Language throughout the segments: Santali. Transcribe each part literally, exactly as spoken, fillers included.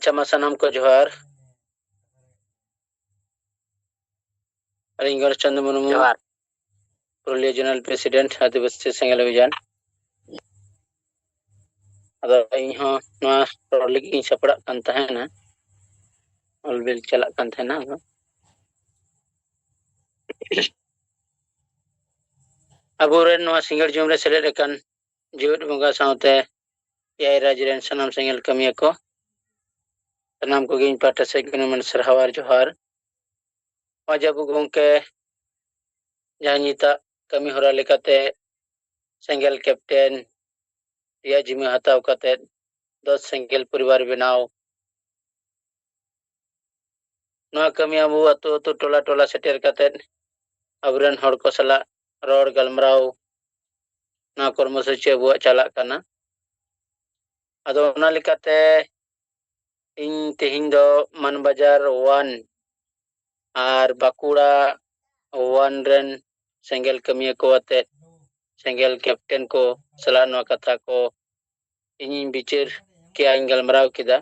ᱟᱪᱪᱷᱟ, ᱢᱟ ᱥᱟᱱᱟᱢ ᱠᱚ ᱡᱚᱦᱟᱨ᱾ ᱟᱹᱞᱤᱧ ᱜᱚᱱᱮᱥ ᱪᱚᱸᱫᱽ ᱢᱩᱨᱢᱩ, ᱡᱚᱦᱟᱨ᱾ ᱯᱩᱨᱩᱞᱤᱭᱟᱹ ᱡᱚᱱᱟᱞ ᱯᱨᱮᱥᱤᱰᱮᱱᱴ, ᱟᱹᱫᱤᱵᱟᱹᱥᱤ ᱥᱮᱸᱜᱮᱞ ᱚᱵᱷᱤᱡᱟᱱ᱾ ᱟᱫᱚ ᱤᱧ ᱦᱚᱸ ᱱᱚᱣᱟ ᱨᱚᱲ ᱞᱟᱹᱜᱤᱫ ᱤᱧ ᱥᱟᱯᱲᱟᱜ ᱠᱟᱱ ᱛᱟᱦᱮᱱᱟ, ᱚᱞ ᱵᱤᱞ ᱪᱟᱞᱟᱜ ᱠᱟᱱ ᱛᱟᱦᱮᱱᱟ᱾ ᱟᱫᱚ ᱟᱵᱚᱨᱮᱱ ᱱᱚᱣᱟ ᱥᱤᱸᱜᱟᱹᱲ ᱡᱚᱢ ᱨᱮ ᱥᱮᱞᱮᱫ ᱟᱠᱟᱱ ᱡᱤᱣᱮᱫ ᱵᱚᱸᱜᱟ ᱥᱟᱶᱛᱮ ᱮᱭᱟᱭ ᱨᱟᱡᱽ ᱨᱮᱱ ᱥᱟᱱᱟᱢ ᱥᱮᱸᱜᱮᱞ ᱠᱟᱹᱢᱤᱭᱟᱹ ᱠᱚ, ᱥᱟᱱᱟᱢ ᱠᱚᱜᱮ ᱤᱧ ᱯᱟᱦᱴᱟ ᱥᱮᱫ ᱠᱷᱚᱱ ᱢᱟᱱᱮ ᱥᱟᱨᱦᱟᱣ ᱟᱨ ᱡᱚᱦᱟᱨ᱾ ᱱᱚᱜᱼᱚᱭ ᱡᱮ ᱟᱵᱚ ᱜᱚᱢᱠᱮ ᱡᱟᱦᱟᱸ ᱱᱤᱛᱟᱜ ᱠᱟᱹᱢᱤ ᱦᱚᱨᱟ ᱞᱮᱠᱟᱛᱮ ᱥᱮᱸᱜᱮᱞ ᱠᱮᱯᱴᱮᱱ ᱨᱮᱭᱟᱜ ᱡᱤᱢᱟᱹ ᱦᱟᱛᱟᱣ ᱠᱟᱛᱮ ᱫᱚᱥ ᱥᱮᱸᱜᱮᱞ ᱯᱚᱨᱤᱵᱟᱨ ᱵᱮᱱᱟᱣ, ᱱᱚᱣᱟ ᱠᱟᱹᱢᱤ ᱟᱵᱚ ᱟᱹᱛᱩ ᱟᱹᱛᱩ, ᱴᱚᱞᱟ ᱴᱚᱞᱟ ᱥᱮᱴᱮᱨ ᱠᱟᱛᱮ ᱟᱵᱚᱨᱮᱱ ᱦᱚᱲ ᱠᱚ ᱥᱟᱞᱟᱜ ᱨᱚᱲ ᱜᱟᱞᱢᱟᱨᱟᱣ, ᱱᱚᱣᱟ ᱠᱚᱨᱢᱚᱥᱩᱪᱤ ᱟᱵᱚᱣᱟᱜ ᱪᱟᱞᱟᱜ ᱠᱟᱱᱟ᱾ ᱟᱫᱚ ᱚᱱᱟ ᱞᱮᱠᱟᱛᱮ ᱤᱧ ᱛᱮᱦᱮᱧ ᱫᱚ ᱢᱟᱱᱵᱟᱡᱟᱨ ᱳᱣᱟᱱ ᱟᱨ ᱵᱟᱸᱠᱩᱲᱟ ᱳᱣᱟᱱ ᱨᱮᱱ ᱥᱮᱸᱜᱮᱞ ᱠᱟᱹᱢᱤᱭᱟᱹ ᱠᱚ ᱟᱛᱮᱫ, ᱥᱮᱸᱜᱮᱞ ᱠᱮᱯᱴᱮᱱ ᱠᱚ ᱥᱟᱞᱟᱜ ᱱᱚᱣᱟ ᱠᱟᱛᱷᱟ ᱠᱚ ᱤᱧᱤᱧ ᱵᱤᱪᱟᱹᱨ ᱠᱮᱜᱼᱟ, ᱤᱧ ᱜᱟᱞᱢᱟᱨᱟᱣ ᱠᱮᱫᱟ᱾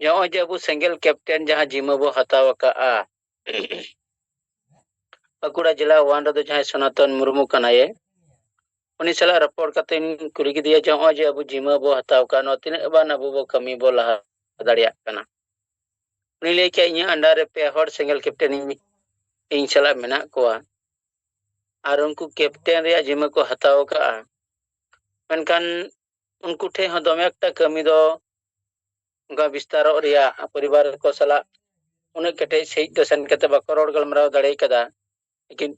ᱡᱮ ᱱᱚᱜᱼᱚᱭ ᱡᱮ ᱟᱵᱚ ᱥᱮᱸᱜᱮᱞ ᱠᱮᱯᱴᱮᱱ ᱡᱟᱦᱟᱸ ᱡᱤᱢᱟᱹ ᱵᱚ ᱦᱟᱛᱟᱣ ᱟᱠᱟᱫᱼᱟ, ᱵᱟᱸᱠᱩᱲᱟ ᱡᱮᱞᱟ ᱳᱣᱟᱱ ᱨᱮᱫᱚ ᱡᱟᱦᱟᱸᱭ ᱥᱚᱱᱟᱛᱚᱱ ᱢᱩᱨᱢᱩ ᱠᱟᱱᱟᱭᱮ, ᱩᱱᱤ ᱥᱟᱞᱟᱜ ᱨᱚᱯᱚᱲ ᱠᱟᱛᱮᱧ ᱠᱩᱞᱤ ᱠᱮᱫᱮᱭᱟ ᱡᱮ ᱱᱚᱜᱼᱚᱭ ᱡᱮ ᱟᱵᱚ ᱡᱤᱢᱟᱹ ᱵᱚ ᱦᱟᱛᱟᱣ ᱠᱟᱜ, ᱱᱚᱣᱟ ᱛᱤᱱᱟᱹᱜ ᱜᱟᱱ ᱟᱵᱚ ᱵᱚ ᱠᱟᱹᱢᱤ ᱵᱚ ᱞᱟᱦᱟ ᱫᱟᱲᱮᱭᱟᱜ ᱠᱟᱱᱟ? ᱩᱱᱤ ᱞᱟᱹᱭ ᱠᱮᱜᱼᱟ, ᱤᱧᱟᱹᱜ under ᱨᱮ ᱯᱮ ᱦᱚᱲ ᱥᱮᱸᱜᱮᱞ ᱠᱮᱯᱴᱮᱱ ᱤᱧ, ᱤᱧ ᱥᱟᱞᱟᱜ ᱢᱮᱱᱟᱜ ᱠᱚᱣᱟ, ᱟᱨ ᱩᱱᱠᱩ ᱠᱮᱯᱴᱮᱱ ᱨᱮᱭᱟᱜ ᱡᱤᱢᱟᱹ ᱠᱚ ᱦᱟᱛᱟᱣ ᱟᱠᱟᱫᱼᱟ, ᱢᱮᱱᱠᱷᱟᱱ ᱩᱱᱠᱩ ᱴᱷᱮᱱ ᱦᱚᱸ ᱫᱚᱢᱮ ᱮᱠᱴᱟ ᱠᱟᱹᱢᱤ ᱫᱚ ᱚᱱᱠᱟ ᱵᱤᱥᱛᱟᱨᱚᱜ ᱨᱮᱭᱟᱜ, ᱯᱚᱨᱤᱵᱟᱨ ᱠᱚ ᱥᱟᱞᱟᱜ ᱩᱱᱟᱹᱜ ᱠᱮᱴᱮᱡ ᱥᱟᱺᱦᱤᱡ ᱫᱚ ᱥᱮᱱ ᱠᱟᱛᱮ ᱵᱟᱠᱚ ᱨᱚᱲ ᱜᱟᱞᱢᱟᱨᱟᱣ ᱫᱟᱲᱮ ᱠᱟᱫᱟ, ᱞᱮᱠᱤᱱ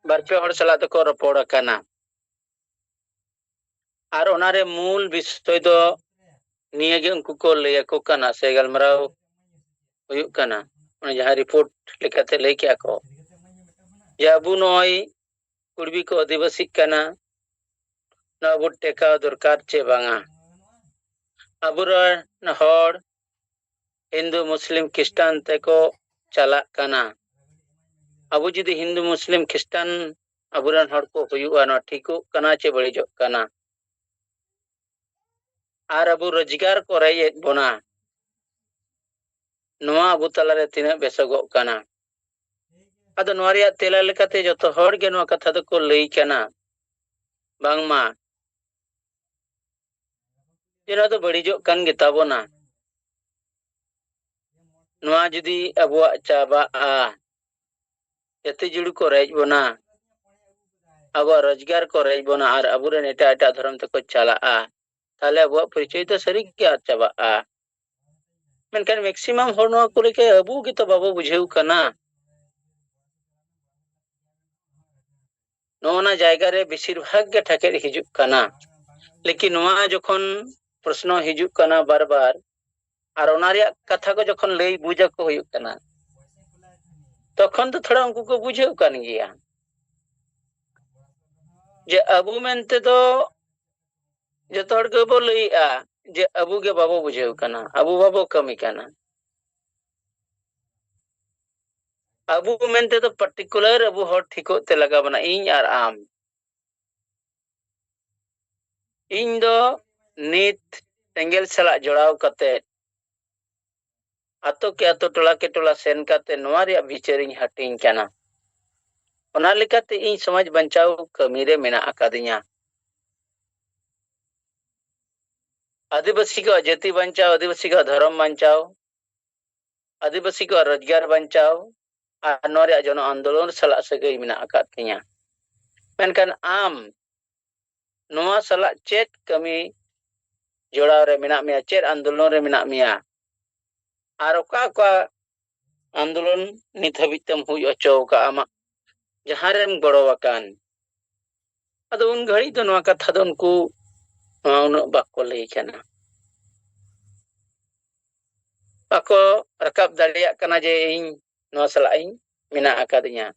ᱵᱟᱨ ᱯᱮ ᱦᱚᱲ ᱥᱟᱞᱟᱜ ᱫᱚᱠᱚ ᱨᱚᱯᱚᱲ ᱟᱠᱟᱱᱟ᱾ ᱟᱨ ᱚᱱᱟᱨᱮ ᱢᱩᱞ ᱵᱤᱥᱚᱭ ᱫᱚ ᱱᱤᱭᱟᱹᱜᱮ ᱩᱱᱠᱩ ᱠᱚ ᱞᱟᱹᱭ ᱟᱠᱚ ᱠᱟᱱᱟ ᱥᱮ ᱜᱟᱞᱢᱟᱨᱟᱣ ᱦᱩᱭᱩᱜ ᱠᱟᱱᱟ, ᱚᱱᱟ ᱡᱟᱦᱟᱸ ᱨᱤᱯᱳᱨᱴ ᱞᱮᱠᱟᱛᱮ ᱞᱟᱹᱭ ᱠᱮᱜᱼᱟ ᱠᱚ ᱡᱮ ᱟᱵᱚ ᱱᱚᱜᱼᱚᱭ ᱠᱩᱲᱵᱤ ᱠᱚ ᱟᱹᱫᱤᱵᱟᱹᱥᱤᱜ ᱠᱟᱱᱟ, ᱱᱚᱣᱟ ᱵᱚ ᱴᱮᱠᱟᱣ ᱫᱚᱨᱠᱟᱨ ᱪᱮ ᱵᱟᱝᱟ? ᱟᱵᱚᱨᱮᱱ ᱦᱚᱲ ᱦᱤᱱᱫᱩ, ᱢᱩᱥᱞᱤᱢ, ᱠᱷᱨᱤᱥᱴᱟᱱ ᱛᱮᱠᱚ ᱪᱟᱞᱟᱜ ᱠᱟᱱᱟ᱾ ᱟᱵᱚ ᱡᱩᱫᱤ ᱦᱤᱱᱫᱩ, ᱢᱩᱥᱞᱤᱢ, ᱠᱷᱨᱤᱥᱴᱟᱱ ᱟᱵᱚᱨᱮᱱ ᱦᱚᱲ ᱠᱚ ᱦᱩᱭᱩᱜᱼᱟ, ᱱᱚᱣᱟ ᱴᱷᱤᱠᱚᱜ ᱠᱟᱱᱟ ᱪᱮ ᱵᱟᱹᱲᱤᱡᱚᱜ ᱠᱟᱱᱟ? ᱟᱨ ᱟᱵᱚ ᱨᱳᱡᱽᱜᱟᱨ ᱠᱚ ᱨᱮᱡ ᱮᱫ ᱵᱚᱱᱟ, ᱱᱚᱣᱟ ᱟᱵᱚ ᱛᱟᱞᱟᱨᱮ ᱛᱤᱱᱟᱹᱜ ᱵᱮᱥᱚᱜᱚᱜ ᱠᱟᱱᱟ? ᱟᱫᱚ ᱱᱚᱣᱟ ᱨᱮᱭᱟᱜ ᱛᱮᱞᱟ ᱞᱮᱠᱟᱛᱮ ᱡᱚᱛᱚ ᱦᱚᱲ ᱜᱮ ᱱᱚᱣᱟ ᱠᱟᱛᱷᱟ ᱫᱚᱠᱚ ᱞᱟᱹᱭ ᱠᱟᱱᱟ, ᱵᱟᱝᱢᱟ ᱡᱮ ᱱᱚᱣᱟ ᱫᱚ ᱵᱟᱹᱲᱤᱡᱚᱜ ᱠᱟᱱ ᱜᱮᱛᱟ ᱵᱚᱱᱟ᱾ ᱱᱚᱣᱟ ᱡᱩᱫᱤ ᱟᱵᱚᱣᱟᱜ ᱪᱟᱵᱟᱜᱼᱟ, ᱡᱟᱹᱛᱤ ᱡᱩᱲᱩ ᱠᱚ ᱨᱮᱡ ᱵᱚᱱᱟ, ᱟᱵᱚᱣᱟᱜ ᱨᱳᱡᱽᱜᱟᱨ ᱠᱚ ᱨᱮᱡ ᱵᱚᱱᱟ ᱟᱨ ᱟᱵᱚᱨᱮᱱ ᱮᱴᱟᱜ ᱮᱴᱟᱜ ᱫᱷᱚᱨᱚᱢ ᱛᱮᱠᱚ ᱪᱟᱞᱟᱜᱼᱟ, ᱛᱟᱦᱚᱞᱮ ᱟᱵᱚᱣᱟᱜ ᱯᱚᱨᱤᱪᱚᱭ ᱫᱚ ᱥᱟᱹᱨᱤ ᱜᱮ ᱟᱫ ᱪᱟᱵᱟᱜᱼᱟ᱾ ᱢᱮᱱᱠᱷᱟᱱ ᱢᱮᱠᱥᱤᱢᱟᱢ ᱦᱚᱲ ᱱᱚᱣᱟ ᱠᱚ ᱞᱮᱠᱟ ᱟᱵᱚ ᱜᱮᱛᱚ ᱵᱟᱵᱚ ᱵᱩᱡᱷᱟᱹᱣ ᱠᱟᱱᱟ᱾ ᱱᱚᱜᱼᱚ ᱱᱟ ᱡᱟᱭᱜᱟ ᱨᱮ ᱵᱮᱥᱤᱨ ᱵᱷᱟᱜᱽ ᱜᱮ ᱴᱷᱟᱠᱮᱫ ᱦᱤᱡᱩᱜ ᱠᱟᱱᱟ᱾ ᱞᱮᱠᱤᱱ ᱱᱚᱣᱟ ᱡᱚᱠᱷᱚᱱ ᱯᱨᱚᱥᱱᱚ ᱦᱤᱡᱩᱜ ᱠᱟᱱᱟ ᱵᱟᱨ ᱵᱟᱨ, ᱟᱨ ᱚᱱᱟ ᱨᱮᱭᱟᱜ ᱠᱟᱛᱷᱟ ᱠᱚ ᱡᱚᱠᱷᱚᱱ ᱞᱟᱹᱭ ᱵᱩᱡ ᱟᱠᱚ ᱦᱩᱭᱩᱜ ᱠᱟᱱᱟ, ᱛᱚᱠᱷᱚᱱ ᱫᱚ ᱛᱷᱚᱲᱟ ᱩᱱᱠᱩ ᱠᱚ ᱵᱩᱡᱷᱟᱹᱣ ᱠᱟᱱ ᱜᱮᱭᱟ ᱡᱮ ᱟᱵᱚ ᱢᱮᱱᱛᱮ ᱫᱚ ᱡᱚᱛᱚ ᱦᱚᱲ ᱜᱮᱵᱚ ᱞᱟᱹᱭᱮᱜᱼᱟ ᱡᱮ ᱟᱵᱚ ᱜᱮ ᱵᱟᱵᱚ ᱵᱩᱡᱷᱟᱹᱣ ᱠᱟᱱᱟ, ᱟᱵᱚ ᱵᱟᱵᱚ ᱠᱟᱹᱢᱤ ᱠᱟᱱᱟ᱾ ᱟᱵᱚ ᱢᱮᱱᱛᱮ ᱫᱚ ᱯᱟᱨᱴᱤᱠᱩᱞᱟᱨ ᱟᱵᱚ ᱦᱚᱲ ᱴᱷᱤᱠᱚᱜ ᱛᱮ ᱞᱟᱜᱟᱣ ᱵᱚᱱᱟ, ᱤᱧ ᱟᱨ ᱟᱢ᱾ ᱤᱧ ᱫᱚ ᱱᱤᱛ ᱮᱸᱜᱮᱞ ᱥᱟᱞᱟᱜ ᱡᱚᱲᱟᱣ ᱠᱟᱛᱮ ᱟᱛᱳ ᱠᱮ ᱟᱛᱳ, ᱴᱚᱞᱟ ᱠᱮ ᱴᱚᱞᱟ ᱥᱮᱱ ᱠᱟᱛᱮ ᱱᱚᱣᱟ ᱨᱮᱭᱟᱜ ᱵᱤᱪᱟᱹᱨᱤᱧ ᱦᱟᱹᱴᱤᱧ ᱠᱟᱱᱟ᱾ ᱚᱱᱟ ᱞᱮᱠᱟᱛᱮ ᱤᱧ ᱥᱚᱢᱟᱡᱽ ᱵᱟᱧᱪᱟᱣ ᱠᱟᱹᱢᱤ ᱨᱮ ᱢᱮᱱᱟᱜ ᱟᱠᱟᱫᱤᱧᱟ᱾ ᱟᱹᱫᱤᱵᱟᱹᱥᱤ ᱠᱚᱣᱟᱜ ᱡᱟᱹᱛᱤ ᱵᱟᱧᱪᱟᱣ, ᱟᱹᱫᱤᱵᱟᱹᱥᱤ ᱠᱚᱣᱟᱜ ᱫᱷᱚᱨᱚᱢ ᱵᱟᱧᱪᱟᱣ, ᱟᱹᱫᱤᱵᱟᱹᱥᱤ ᱠᱚᱣᱟᱜ ᱨᱳᱡᱽᱜᱟᱨ ᱵᱟᱧᱪᱟᱣ ᱟᱨ ᱱᱚᱣᱟ ᱨᱮᱭᱟᱜ ᱡᱚᱱᱚ ᱟᱱᱫᱳᱞᱚᱱ ᱥᱟᱞᱟᱜ ᱥᱟᱹᱜᱟᱹᱭ ᱢᱮᱱᱟᱜ ᱟᱠᱟᱫ ᱛᱤᱧᱟᱹ᱾ ᱢᱮᱱᱠᱷᱟᱱ ᱟᱢ ᱱᱚᱣᱟ ᱥᱟᱞᱟᱜ ᱪᱮᱫ ᱠᱟᱹᱢᱤ ᱡᱚᱲᱟᱣ ᱨᱮ ᱢᱮᱱᱟᱜ ᱢᱮᱭᱟ, ᱪᱮᱫ ᱟᱱᱫᱳᱞᱚᱱ ᱨᱮ ᱢᱮᱱᱟᱜ ᱢᱮᱭᱟ, ᱟᱨ ᱚᱠᱟ ᱚᱠᱟ ᱟᱱᱫᱳᱞᱚᱱ ᱱᱤᱛ ᱦᱟᱹᱵᱤᱡ ᱛᱮᱢ ᱦᱩᱭ ᱦᱚᱪᱚ ᱟᱠᱟᱫᱼᱟ, ᱟᱢᱟᱜ ᱡᱟᱦᱟᱸ ᱨᱮᱢ ᱜᱚᱲᱚ ᱟᱠᱟᱱ? ᱟᱫᱚ ᱩᱱ ᱜᱷᱟᱹᱲᱤᱡ ᱫᱚ ᱱᱚᱣᱟ ᱠᱟᱛᱷᱟ ᱫᱚ ᱩᱱᱠᱩ ᱱᱚᱣᱟ ᱩᱱᱟᱹᱜ ᱵᱟᱠᱚ ᱞᱟᱹᱭ ᱠᱟᱱᱟ, ᱵᱟᱠᱚ ᱨᱟᱠᱟᱵ ᱫᱟᱲᱮᱭᱟᱜ ᱠᱟᱱᱟ ᱡᱮ ᱤᱧ ᱱᱚᱣᱟ ᱥᱟᱞᱟᱜ ᱤᱧ ᱢᱮᱱᱟᱜ ᱟᱠᱟᱫᱤᱧᱟ᱾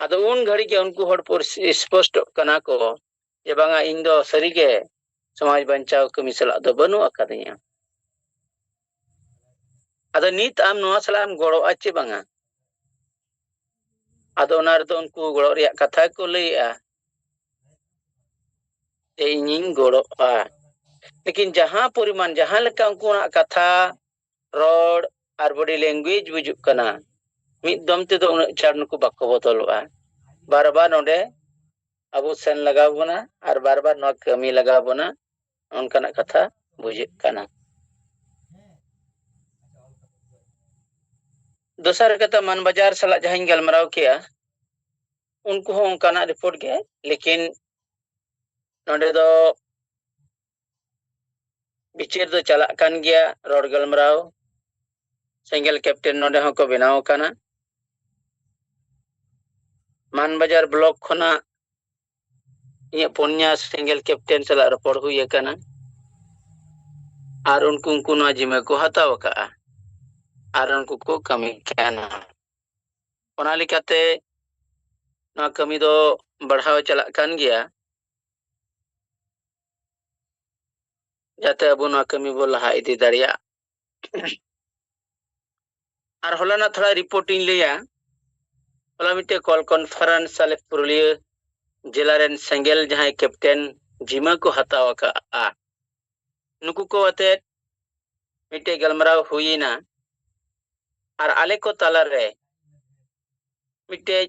ᱟᱫᱚ ᱩᱱ ᱜᱷᱟᱹᱲᱤᱡ ᱜᱮ ᱩᱱᱠᱩ ᱦᱚᱲ ᱯᱩᱨᱥ-, ᱥᱯᱚᱥᱴᱚᱜ ᱠᱟᱱᱟ ᱠᱚ ᱡᱮ ᱵᱟᱝᱟ, ᱤᱧ ᱫᱚ ᱥᱟᱹᱨᱤᱜᱮ ᱥᱚᱢᱟᱡᱽ ᱵᱟᱧᱪᱟᱣ ᱠᱟᱹᱢᱤ ᱥᱟᱞᱟᱜ ᱫᱚ ᱵᱟᱹᱱᱩᱜ ᱟᱠᱟᱫᱤᱧᱟ᱾ ᱟᱫᱚ ᱱᱤᱛ ᱟᱢ ᱱᱚᱣᱟ ᱥᱟᱞᱟᱜ ᱮᱢ ᱜᱚᱲᱚᱜᱼᱟ ᱪᱮ ᱵᱟᱝᱟ? ᱟᱫᱚ ᱚᱱᱟ ᱨᱮᱫᱚ ᱩᱱᱠᱩ ᱜᱚᱲᱚᱜ ᱨᱮᱭᱟᱜ ᱠᱟᱛᱷᱟ ᱜᱮᱠᱚ ᱞᱟᱹᱭᱮᱜᱼᱟ ᱡᱮ ᱤᱧᱤᱧ ᱜᱚᱲᱚᱜᱼᱟ᱾ ᱞᱮᱠᱤᱱ ᱡᱟᱦᱟᱸ ᱯᱚᱨᱤᱢᱟᱱ, ᱡᱟᱦᱟᱸ ᱞᱮᱠᱟ ᱩᱱᱠᱩᱣᱟᱜ ᱠᱟᱛᱷᱟ, ᱨᱚᱲ ᱟᱨ body language ᱵᱩᱡᱩᱜ ᱠᱟᱱᱟ, ᱢᱤᱫ ᱫᱚᱢ ᱛᱮᱫᱚ ᱩᱱᱟᱹᱜ ᱪᱟᱬ ᱱᱩᱠᱩ ᱵᱟᱠᱚ ᱵᱚᱫᱚᱞᱚᱜᱼᱟ᱾ ᱵᱟᱨ ᱵᱟᱨ ᱱᱚᱰᱮ ᱟᱵᱚ ᱥᱮᱱ ᱞᱟᱜᱟᱣ ᱵᱚᱱᱟ ᱟᱨ ᱵᱟᱨ ᱵᱟᱨ ᱱᱚᱣᱟ ᱠᱟᱹᱢᱤ ᱞᱟᱜᱟᱣ ᱵᱚᱱᱟ, ᱚᱱᱠᱟᱱᱟᱜ ᱠᱟᱛᱷᱟ ᱵᱩᱡᱷᱟᱹᱜ ᱠᱟᱱᱟ᱾ ᱫᱚᱥᱟᱨ ᱠᱟᱛᱷᱟ, ᱢᱟᱱᱵᱟᱡᱟᱨ ᱥᱟᱞᱟᱜ ᱡᱟᱦᱟᱸᱧ ᱜᱟᱞᱢᱟᱨᱟᱣ ᱠᱮᱜᱼᱟ, ᱩᱱᱠᱩ ᱦᱚᱸ ᱚᱱᱠᱟᱱᱟᱜ report ᱜᱮ, ᱞᱮᱠᱤᱱ ᱱᱚᱰᱮ ᱫᱚ ᱵᱤᱪᱟᱹᱨ ᱫᱚ ᱪᱟᱞᱟᱜ ᱠᱟᱱ ᱜᱮᱭᱟ, ᱨᱚᱲ ᱜᱟᱞᱢᱟᱨᱟᱣ᱾ ᱥᱮᱸᱜᱮᱞ captain ᱱᱚᱰᱮ ᱦᱚᱸᱠᱚ ᱵᱮᱱᱟᱣ ᱟᱠᱟᱱᱟ᱾ ᱢᱟᱱᱵᱟᱡᱟᱨ block ᱠᱷᱚᱱᱟᱜ ᱤᱧᱟᱹᱜ ᱯᱩᱱᱭᱟ ᱥᱮᱸᱜᱮᱞ captain ᱥᱟᱞᱟᱜ ᱨᱚᱯᱚᱲ ᱦᱩᱭ ᱟᱠᱟᱱᱟ᱾ ᱟᱨ ᱩᱱᱠᱩ, ᱩᱱᱠᱩ ᱱᱚᱣᱟ ᱡᱤᱢᱟᱹ ᱠᱚ ᱦᱟᱛᱟᱣ ᱟᱠᱟᱫᱼᱟ᱾ ᱟᱨ ᱩᱱᱠᱩ ᱠᱚ ᱠᱟᱹᱢᱤ ᱠᱟᱱᱟ᱾ ᱚᱱᱟ ᱞᱮᱠᱟᱛᱮ ᱱᱚᱣᱟ ᱠᱟᱹᱢᱤ ᱫᱚ ᱵᱟᱲᱦᱟᱣ ᱪᱟᱞᱟᱜ ᱠᱟᱱ ᱜᱮᱭᱟ, ᱡᱟᱛᱮ ᱟᱵᱚ ᱱᱚᱣᱟ ᱠᱟᱹᱢᱤ ᱵᱚ ᱞᱟᱦᱟ ᱤᱫᱤ ᱫᱟᱲᱮᱭᱟᱜ᱾ ᱟᱨ ᱦᱚᱞᱟᱱᱟᱜ ᱛᱷᱚᱲᱟ report ᱤᱧ ᱞᱟᱹᱭᱟ᱾ ᱦᱚᱞᱟ ᱢᱤᱫᱴᱮᱡ call conference ᱟᱞᱮ ᱯᱩᱨᱩᱞᱤᱭᱟᱹ ᱡᱮᱞᱟ ᱨᱮᱱ ᱥᱮᱸᱜᱮᱞ ᱡᱟᱦᱟᱸᱭ captain ᱡᱤᱢᱟᱹ ᱠᱚ ᱦᱟᱛᱟᱣ ᱟᱠᱟᱫᱼᱟ, ᱱᱩᱠᱩ ᱠᱚ ᱟᱛᱮᱫ ᱢᱤᱫᱴᱮᱡ ᱜᱟᱞᱢᱟᱨᱟᱣ ᱦᱩᱭᱮᱱᱟ᱾ ᱟᱨ ᱟᱞᱮ ᱠᱚ ᱛᱟᱞᱟᱨᱮ ᱢᱤᱫᱴᱮᱡ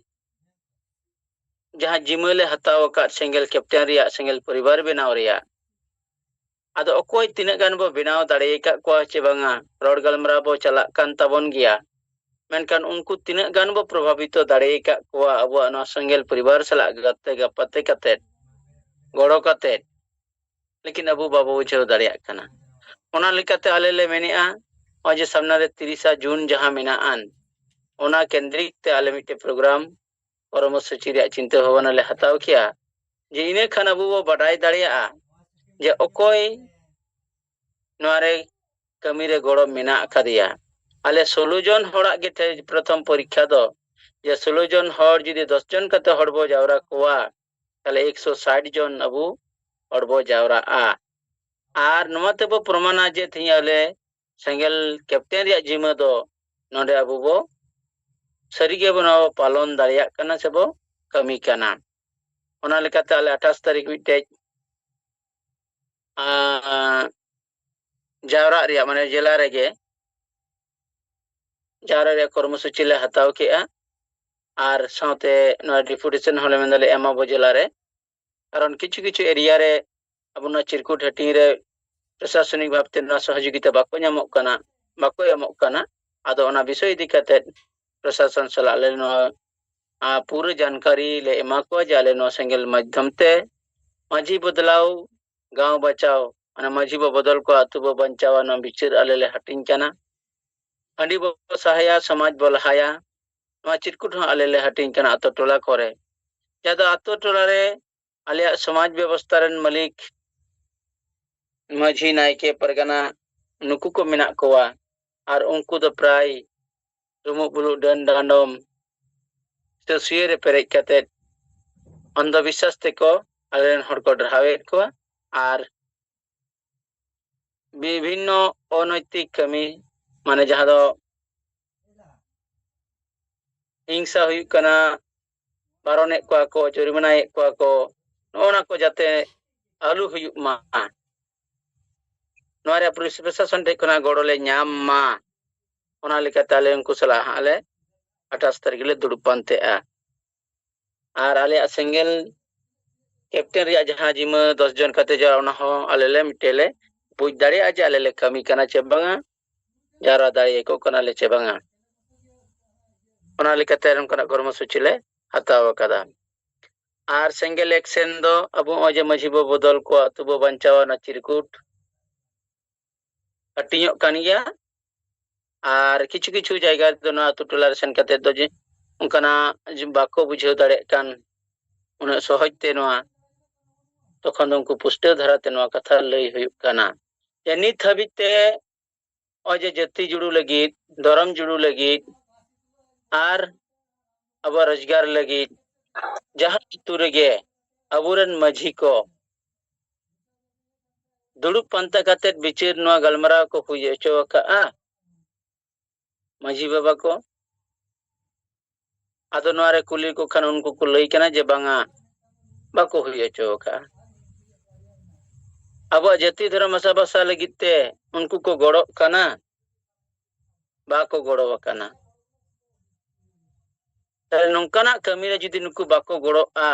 ᱡᱟᱦᱟᱸ ᱡᱤᱢᱟᱹ ᱞᱮ ᱦᱟᱛᱟᱣ ᱟᱠᱟᱫ ᱥᱮᱸᱜᱮᱞ captain ᱨᱮᱭᱟᱜ, ᱥᱮᱸᱜᱮᱞ ᱯᱚᱨᱤᱵᱟᱨ ᱵᱮᱱᱟᱣ ᱨᱮᱭᱟᱜ, ᱟᱫᱚ ᱚᱠᱚᱭ ᱛᱤᱱᱟᱹᱜ ᱜᱟᱱ ᱵᱚ ᱵᱮᱱᱟᱣ ᱫᱟᱲᱮ ᱟᱠᱟᱫ ᱠᱚᱣᱟ ᱪᱮ ᱵᱟᱝᱟ, ᱨᱚᱲ ᱜᱟᱞᱢᱟᱨᱟᱣ ᱵᱚ ᱪᱟᱞᱟᱜ ᱠᱟᱱ ᱛᱟᱵᱚᱱ ᱜᱮᱭᱟ, ᱢᱮᱱᱠᱷᱟᱱ ᱩᱱᱠᱩ ᱛᱤᱱᱟᱹᱜ ᱜᱟᱱ ᱵᱚ ᱯᱨᱚᱵᱷᱟᱵᱤᱛᱚ ᱫᱟᱲᱮ ᱟᱠᱟᱫ ᱠᱚᱣᱟ ᱟᱵᱚᱣᱟᱜ ᱱᱚᱣᱟ ᱥᱮᱸᱜᱮᱞ ᱯᱚᱨᱤᱵᱟᱨ ᱥᱟᱞᱟᱜ ᱜᱟᱛᱮ ᱜᱟᱯᱟᱛᱮ ᱠᱟᱛᱮᱫ, ᱜᱚᱲᱚ ᱠᱟᱛᱮᱫ, ᱞᱮᱠᱤᱱ ᱟᱵᱚ ᱵᱟᱵᱚ ᱵᱩᱡᱷᱟᱹᱣ ᱫᱟᱲᱮᱭᱟᱜ ᱠᱟᱱᱟ᱾ ᱚᱱᱟ ᱞᱮᱠᱟᱛᱮ ᱟᱞᱮ ᱞᱮ ᱢᱮᱱᱮᱫᱼᱟ, ᱱᱚᱜᱼᱚᱭ ᱡᱮ ᱥᱟᱢᱱᱟ ᱨᱮ ᱛᱤᱨᱤᱥᱟ ᱡᱩᱱ ᱡᱟᱦᱟᱸ ᱢᱮᱱᱟᱜ ᱟᱱ, ᱚᱱᱟ ᱠᱮᱱᱫᱨᱤᱠ ᱛᱮ ᱟᱞᱮ ᱢᱤᱫᱴᱮᱡ program ᱠᱚᱨᱢᱚᱥᱩᱪᱤ ᱨᱮᱭᱟᱜ ᱪᱤᱱᱛᱟᱹ ᱵᱷᱟᱵᱽᱱᱟ ᱞᱮ ᱦᱟᱛᱟᱣ ᱠᱮᱭᱟ, ᱡᱮ ᱤᱱᱟᱹ ᱠᱷᱟᱱ ᱟᱵᱚ ᱵᱚ ᱵᱟᱰᱟᱭ ᱫᱟᱲᱮᱭᱟᱜᱼᱟ ᱡᱮ ᱚᱠᱚᱭ ᱱᱚᱣᱟ ᱨᱮ ᱠᱟᱹᱢᱤ ᱨᱮ ᱜᱚᱲᱚ ᱢᱮᱱᱟᱜ ᱟᱠᱟᱫᱮᱭᱟ᱾ ᱟᱞᱮ ᱥᱳᱞᱳ ᱡᱚᱱ ᱦᱚᱲᱟᱜ ᱜᱮ ᱛᱮ ᱯᱨᱚᱛᱷᱚᱢ ᱯᱚᱨᱤᱠᱠᱷᱟ ᱫᱚ, ᱡᱮ ᱥᱳᱞᱳ ᱡᱚᱱ ᱦᱚᱲ ᱡᱩᱫᱤ ᱫᱚᱥ ᱡᱚᱱ ᱠᱟᱛᱮ ᱦᱚᱲ ᱵᱚ ᱡᱟᱣᱨᱟ ᱠᱚᱣᱟ, ᱛᱟᱦᱞᱮ ᱮᱠᱥᱚ ᱥᱟᱴ ᱡᱚᱱ ᱟᱵᱚ ᱦᱚᱲ ᱵᱚ ᱡᱟᱣᱨᱟᱜᱼᱟ᱾ ᱟᱨ ᱱᱚᱣᱟ ᱛᱮᱵᱚ ᱯᱨᱚᱢᱟᱱᱟ ᱡᱮ ᱛᱮᱦᱮᱧ ᱟᱞᱮ ᱥᱮᱸᱜᱮᱞ captain ᱨᱮᱭᱟᱜ ᱡᱤᱢᱟᱹ ᱫᱚ ᱱᱚᱰᱮ ᱟᱵᱚ ᱵᱚ ᱥᱟᱹᱨᱤᱜᱮ ᱵᱚ ᱱᱚᱣᱟ ᱵᱚ ᱯᱟᱞᱚᱱ ᱫᱟᱲᱮᱭᱟᱜ ᱠᱟᱱᱟ ᱥᱮ ᱵᱚ ᱠᱟᱹᱢᱤ ᱠᱟᱱᱟ᱾ ᱚᱱᱟ ᱞᱮᱠᱟᱛᱮ ᱟᱞᱮ ᱟᱴᱷᱟᱥ ᱛᱟᱹᱨᱤᱠᱷ ᱢᱤᱫᱴᱮᱡ, ᱟᱸ, ᱡᱟᱣᱨᱟᱜ ᱨᱮᱭᱟᱜ, ᱢᱟᱱᱮ ᱡᱮᱞᱟ ᱨᱮᱜᱮ ᱡᱟᱣᱨᱟᱜ ᱨᱮᱭᱟᱜ ᱠᱚᱨᱢᱚᱥᱩᱪᱤ ᱞᱮ ᱦᱟᱛᱟᱣ ᱠᱮᱜᱼᱟ᱾ ᱟᱨ ᱥᱟᱶᱛᱮ ᱱᱚᱣᱟ ᱰᱮᱯᱩᱴᱮᱥᱚᱱ ᱦᱚᱸᱞᱮ ᱢᱮᱱᱫᱟᱞᱮ ᱮᱢᱟᱵᱚ ᱡᱮᱞᱟ ᱨᱮ, ᱠᱟᱨᱚᱱ ᱠᱤᱪᱷᱩ ᱠᱤᱪᱷᱩ ᱮᱨᱤᱭᱟ ᱨᱮ ᱟᱵᱚ ᱱᱚᱣᱟ ᱪᱤᱨᱠᱩᱴ ᱦᱟᱹᱴᱤᱧ ᱨᱮ ᱯᱨᱚᱥᱟᱥᱚᱱᱤᱠ ᱵᱷᱟᱵᱛᱮ ᱱᱚᱣᱟ ᱥᱚᱦᱚᱡᱳᱜᱤᱛᱟ ᱵᱟᱠᱚ ᱧᱟᱢᱚᱜ ᱠᱟᱱᱟ, ᱵᱟᱠᱚ ᱮᱢᱚᱜ ᱠᱟᱱᱟ᱾ ᱟᱫᱚ ᱚᱱᱟ ᱵᱤᱥᱚᱭ ᱤᱫᱤ ᱠᱟᱛᱮ ᱯᱨᱚᱥᱟᱥᱚᱱ ᱥᱟᱞᱟᱜ ᱞᱮ ᱱᱚᱣᱟ, ᱟ, ᱯᱩᱨᱟᱹ ᱡᱟᱱᱠᱟᱨᱤ ᱞᱮ ᱮᱢᱟ ᱠᱚᱣᱟ ᱡᱮ ᱟᱞᱮ ᱱᱚᱣᱟ ᱥᱮᱸᱜᱮᱞ ᱢᱟᱫᱽᱫᱷᱚᱢ ᱛᱮ ᱢᱟᱹᱡᱷᱤ ᱵᱚᱫᱞᱟᱣ, ᱜᱟᱶ ᱵᱟᱪᱟᱣ, ᱢᱟᱱᱮ ᱢᱟᱹᱡᱷᱤ ᱵᱚ ᱵᱚᱫᱚᱞ ᱠᱚᱣᱟ, ᱟᱹᱛᱩ ᱵᱚ ᱵᱟᱧᱪᱟᱣᱟ, ᱱᱚᱣᱟ ᱵᱤᱪᱟᱹᱨ ᱟᱞᱮ ᱞᱮ ᱦᱟᱹᱴᱤᱧ ᱠᱟᱱᱟ᱾ ᱦᱟᱺᱰᱤ ᱵᱚ ᱥᱟᱦᱟᱭᱟ, ᱥᱚᱢᱟᱡᱽ ᱵᱚ ᱞᱟᱦᱟᱭᱟ, ᱱᱚᱣᱟ ᱪᱤᱨᱠᱩᱴ ᱦᱚᱸ ᱟᱞᱮ ᱞᱮ ᱦᱟᱹᱴᱤᱧ ᱠᱟᱱᱟ ᱟᱛᱳ ᱴᱚᱞᱟ ᱠᱚᱨᱮ᱾ ᱡᱟᱦᱟᱸ ᱫᱚ ᱟᱛᱳ ᱴᱚᱞᱟ ᱨᱮ ᱟᱞᱮᱭᱟᱜ ᱥᱚᱢᱟᱡᱽ ᱵᱮᱵᱚᱥᱛᱷᱟ ᱨᱮᱱ ᱢᱟᱹᱞᱤᱠ, ᱢᱟᱹᱡᱷᱤ, ᱱᱟᱭᱠᱮ, ᱯᱟᱨᱜᱟᱱᱟ, ᱱᱩᱠᱩ ᱠᱚ ᱢᱮᱱᱟᱜ ᱠᱚᱣᱟ᱾ ᱟᱨ ᱩᱱᱠᱩ ᱫᱚ ᱯᱨᱟᱭ ᱰᱩᱢᱩᱜ ᱵᱩᱞᱩᱜ, ᱰᱟᱹᱱ ᱰᱟᱸᱰᱚᱢ, ᱥᱟᱹᱥᱭᱟᱹ ᱨᱮ ᱯᱮᱨᱮᱡ ᱠᱟᱛᱮ ᱚᱱᱫᱷᱚ ᱵᱤᱥᱥᱟᱥ ᱛᱮᱠᱚ ᱟᱞᱮ ᱨᱮᱱ ᱦᱚᱲ ᱠᱚ ᱰᱟᱨᱦᱟᱣᱮᱫ ᱠᱚᱣᱟ᱾ ᱟᱨ ᱵᱤᱵᱷᱤᱱᱱᱚ ᱚᱱᱳᱭᱛᱤᱠ ᱠᱟᱹᱢᱤ, ᱢᱟᱱᱮ ᱡᱟᱦᱟᱸ ᱫᱚ ᱦᱤᱝᱥᱟ ᱦᱩᱭᱩᱜ ᱠᱟᱱᱟ, ᱵᱟᱨᱚᱱᱮᱫ ᱠᱚᱣᱟ ᱠᱚ, ᱡᱩᱨᱤᱢᱟᱱᱟᱭᱮᱫ ᱠᱚᱣᱟ ᱠᱚ, ᱱᱚᱜᱼᱚ ᱱᱟ ᱠᱚ ᱡᱟᱛᱮ ᱟᱞᱚ ᱦᱩᱭᱩᱜ ᱢᱟ, ᱱᱚᱣᱟ ᱨᱮ ᱯᱩᱞᱤᱥ ᱯᱨᱚᱥᱟᱥᱚᱱ ᱴᱷᱮᱱ ᱠᱷᱚᱱᱟᱜ ᱜᱚᱲᱚ ᱞᱮ ᱧᱟᱢ ᱢᱟ, ᱚᱱᱟ ᱞᱮᱠᱟᱛᱮ ᱟᱞᱮ ᱩᱱᱠᱩ ᱥᱟᱞᱟᱜ ᱦᱟᱸᱜ ᱞᱮ ᱟᱴᱷᱟᱥ ᱛᱟᱹᱨᱤᱠᱷ ᱞᱮ ᱫᱩᱲᱩᱵ ᱯᱟᱱᱛᱮᱜᱼᱟ᱾ ᱟᱨ ᱟᱞᱮᱭᱟᱜ ᱥᱮᱸᱜᱮᱞ ᱠᱮᱯᱴᱮᱱ ᱨᱮᱭᱟᱜ ᱡᱟᱦᱟᱸ ᱡᱤᱢᱟᱹ ᱫᱚᱥ ᱡᱚᱱ ᱠᱟᱛᱮ ᱡᱟᱣᱨᱟ, ᱚᱱᱟ ᱦᱚᱸ ᱟᱞᱮ ᱞᱮ ᱢᱤᱫᱴᱮᱡ ᱞᱮ ᱵᱩᱡᱽ ᱫᱟᱲᱮᱭᱟᱜᱼᱟ ᱡᱮ ᱟᱞᱮ ᱞᱮ ᱠᱟᱹᱢᱤ ᱠᱟᱱᱟ ᱪᱮ ᱵᱟᱝᱟ, ᱡᱟᱣᱨᱟ ᱫᱟᱲᱮᱭᱟᱠᱚ ᱠᱟᱱᱟᱞᱮ ᱪᱮ ᱵᱟᱝᱟ᱾ ᱚᱱᱟ ᱞᱮᱠᱟᱛᱮ ᱱᱚᱝᱠᱟᱱᱟᱜ ᱠᱚᱨᱢᱚᱥᱩᱪᱤ ᱞᱮ ᱦᱟᱛᱟᱣ ᱟᱠᱟᱫᱟ᱾ ᱟᱨ ᱥᱮᱸᱜᱮᱞ ᱮᱠᱥᱮᱱ ᱫᱚ ᱟᱵᱚ ᱱᱚᱜᱼᱚᱭ ᱡᱮ ᱢᱟᱹᱡᱷᱤ ᱵᱚ ᱵᱚᱫᱚᱞ ᱠᱚᱣᱟ, ᱟᱹᱛᱩ ᱵᱚ ᱵᱟᱧᱪᱟᱣᱟ, ᱚᱱᱟ ᱪᱤᱨᱠᱩᱴ ᱦᱟᱹᱴᱤᱧᱚᱜ ᱠᱟᱱ ᱜᱮᱭᱟ᱾ ᱟᱨ ᱠᱤᱪᱷᱩ ᱠᱤᱪᱷᱩ ᱡᱟᱭᱜᱟ ᱨᱮᱫᱚ ᱱᱚᱣᱟ ᱟᱹᱛᱩ ᱴᱚᱞᱟ ᱨᱮ ᱥᱮᱱ ᱠᱟᱛᱮ ᱫᱚ ᱡᱮ ᱚᱱᱠᱟᱱᱟᱜ ᱡᱮ ᱵᱟᱠᱚ ᱵᱩᱡᱷᱟᱹᱣ ᱫᱟᱲᱮᱭᱟᱜ ᱠᱟᱱ ᱩᱱᱟᱹᱜ ᱥᱚᱦᱚᱡ ᱛᱮ ᱱᱚᱣᱟ, ᱛᱚᱠᱷᱚᱱ ᱫᱚ ᱩᱱᱠᱩ ᱯᱩᱥᱴᱟᱹᱣ ᱫᱷᱟᱨᱟ ᱛᱮ ᱱᱚᱣᱟ ᱠᱟᱛᱷᱟ ᱞᱟᱹᱭ ᱦᱩᱭᱩᱜ ᱠᱟᱱᱟ ᱡᱮ ᱱᱤᱛ ᱦᱟᱹᱵᱤᱡ ᱛᱮ ᱱᱚᱜᱼᱚᱭ ᱡᱮ ᱡᱟᱹᱛᱤ ᱡᱩᱲᱩ ᱞᱟᱹᱜᱤᱫ, ᱫᱷᱚᱨᱚᱢ ᱡᱩᱲᱩ ᱞᱟᱹᱜᱤᱫ ᱟᱨ ᱟᱵᱚᱣᱟᱜ ᱨᱳᱡᱽᱜᱟᱨ ᱞᱟᱹᱜᱤᱫ ᱡᱟᱦᱟᱸ ᱟᱹᱛᱩ ᱨᱮᱜᱮ ᱟᱵᱚᱨᱮᱱ ᱢᱟᱹᱡᱷᱤ ᱠᱚ ᱫᱩᱲᱩᱵ ᱯᱟᱱᱛᱮ ᱠᱟᱛᱮ ᱵᱤᱪᱟᱹᱨ, ᱱᱚᱣᱟ ᱜᱟᱞᱢᱟᱨᱟᱣ ᱠᱚ ᱦᱩᱭ ᱦᱚᱪᱚ ᱟᱠᱟᱫᱼᱟ ᱢᱟᱹᱡᱷᱤ ᱵᱟᱵᱟ ᱠᱚ᱾ ᱟᱫᱚ ᱱᱚᱣᱟ ᱨᱮ ᱠᱩᱞᱤ ᱠᱚ ᱠᱷᱟᱱ ᱩᱱᱠᱩ ᱠᱚ ᱞᱟᱹᱭ ᱠᱟᱱᱟ ᱡᱮ ᱵᱟᱝᱟ, ᱵᱟᱠᱚ ᱦᱩᱭ ᱦᱚᱪᱚ ᱟᱠᱟᱫᱼᱟ᱾ ᱟᱵᱚᱣᱟᱜ ᱡᱟᱹᱛᱤ ᱫᱷᱚᱨᱚᱢ ᱵᱷᱟᱥᱟ ᱵᱷᱟᱥᱟ ᱞᱟᱹᱜᱤᱫ ᱛᱮ ᱩᱱᱠᱩ ᱠᱚ ᱜᱚᱲᱚᱜ ᱠᱟᱱᱟ, ᱵᱟᱠᱚ ᱜᱚᱲᱚ ᱟᱠᱟᱱᱟ᱾ ᱛᱟᱦᱞᱮ ᱱᱚᱝᱠᱟᱱᱟᱜ ᱠᱟᱹᱢᱤ ᱨᱮ ᱡᱩᱫᱤ ᱱᱩᱠᱩ ᱵᱟᱠᱚ ᱜᱚᱲᱚᱜᱼᱟ,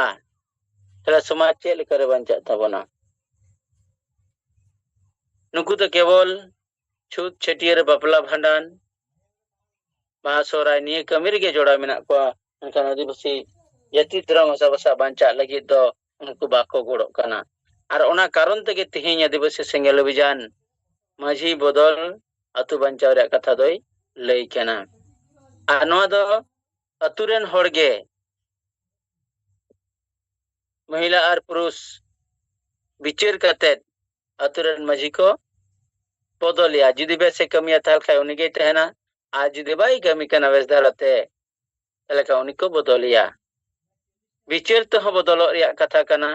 ᱛᱟᱦᱞᱮ ᱥᱚᱢᱟᱡᱽ ᱪᱮᱫ ᱞᱮᱠᱟᱨᱮ ᱵᱟᱧᱪᱟᱜ ᱛᱟᱵᱚᱱᱟ? ᱱᱩᱠᱩ ᱫᱚ ᱠᱮᱵᱚᱞ ᱪᱷᱩᱛ ᱪᱷᱟᱹᱴᱭᱟᱹᱨ, ᱵᱟᱯᱞᱟ ᱵᱷᱟᱸᱰᱟᱱ, ᱵᱟᱦᱟ ᱥᱚᱦᱨᱟᱭ ᱱᱤᱭᱟᱹ ᱠᱟᱹᱢᱤ ᱨᱮᱜᱮ ᱡᱚᱲᱟᱣ ᱢᱮᱱᱟᱜ ᱠᱚᱣᱟ᱾ ᱢᱮᱱᱠᱷᱟᱱ ᱟᱹᱫᱤᱵᱟᱹᱥᱤ ᱡᱟᱹᱛᱤ ᱫᱷᱚᱨᱚᱢ ᱵᱷᱟᱥᱟ ᱵᱷᱟᱥᱟ ᱵᱟᱧᱪᱟᱜ ᱞᱟᱹᱜᱤᱫ ᱫᱚ ᱩᱱᱠᱩ ᱵᱟᱠᱚ ᱜᱚᱲᱚᱜ ᱠᱟᱱᱟ᱾ ᱟᱨ ᱚᱱᱟ ᱠᱟᱨᱚᱱ ᱛᱮᱜᱮ ᱛᱮᱦᱮᱧ ᱟᱹᱫᱤᱵᱟᱹᱥᱤ ᱥᱮᱸᱜᱮᱞ ᱚᱵᱷᱤᱡᱟᱱ ᱢᱟᱹᱡᱷᱤ ᱵᱚᱫᱚᱞ ᱟᱹᱛᱩ ᱵᱟᱧᱪᱟᱣ ᱨᱮᱭᱟᱜ ᱠᱟᱛᱷᱟ ᱫᱚᱭ ᱞᱟᱹᱭ ᱠᱟᱱᱟ᱾ ᱟᱨ ᱱᱚᱣᱟ ᱫᱚ ᱟᱹᱛᱩ ᱨᱮᱱ ᱦᱚᱲ ᱜᱮ ᱢᱚᱦᱤᱞᱟ ᱟᱨ ᱯᱩᱨᱩᱥ ᱵᱤᱪᱟᱹᱨ ᱠᱟᱛᱮᱫ ᱟᱹᱛᱩ ᱨᱮᱱ ᱢᱟᱹᱡᱷᱤ ᱠᱚ ᱵᱚᱫᱚᱞᱮᱭᱟ᱾ ᱡᱩᱫᱤ ᱵᱮᱥ ᱮ ᱠᱟᱹᱢᱤᱭᱟ, ᱛᱟᱦᱚᱞᱮ ᱠᱷᱟᱱ ᱩᱱᱤ ᱜᱮᱭ ᱛᱟᱦᱮᱱᱟ, ᱟᱨ ᱡᱩᱫᱤ ᱵᱟᱭ ᱠᱟᱹᱢᱤ ᱠᱟᱱᱟ ᱵᱮᱥ ᱫᱷᱟᱨᱟᱛᱮ, ᱛᱟᱦᱚᱞᱮ ᱠᱷᱟᱱ ᱩᱱᱤ ᱠᱚ ᱵᱚᱫᱚᱞᱮᱭᱟ᱾ ᱵᱤᱪᱟᱹᱨ ᱛᱮᱦᱚᱸ ᱵᱚᱫᱚᱞᱚᱜ ᱨᱮᱭᱟᱜ ᱠᱟᱛᱷᱟ ᱠᱟᱱᱟ,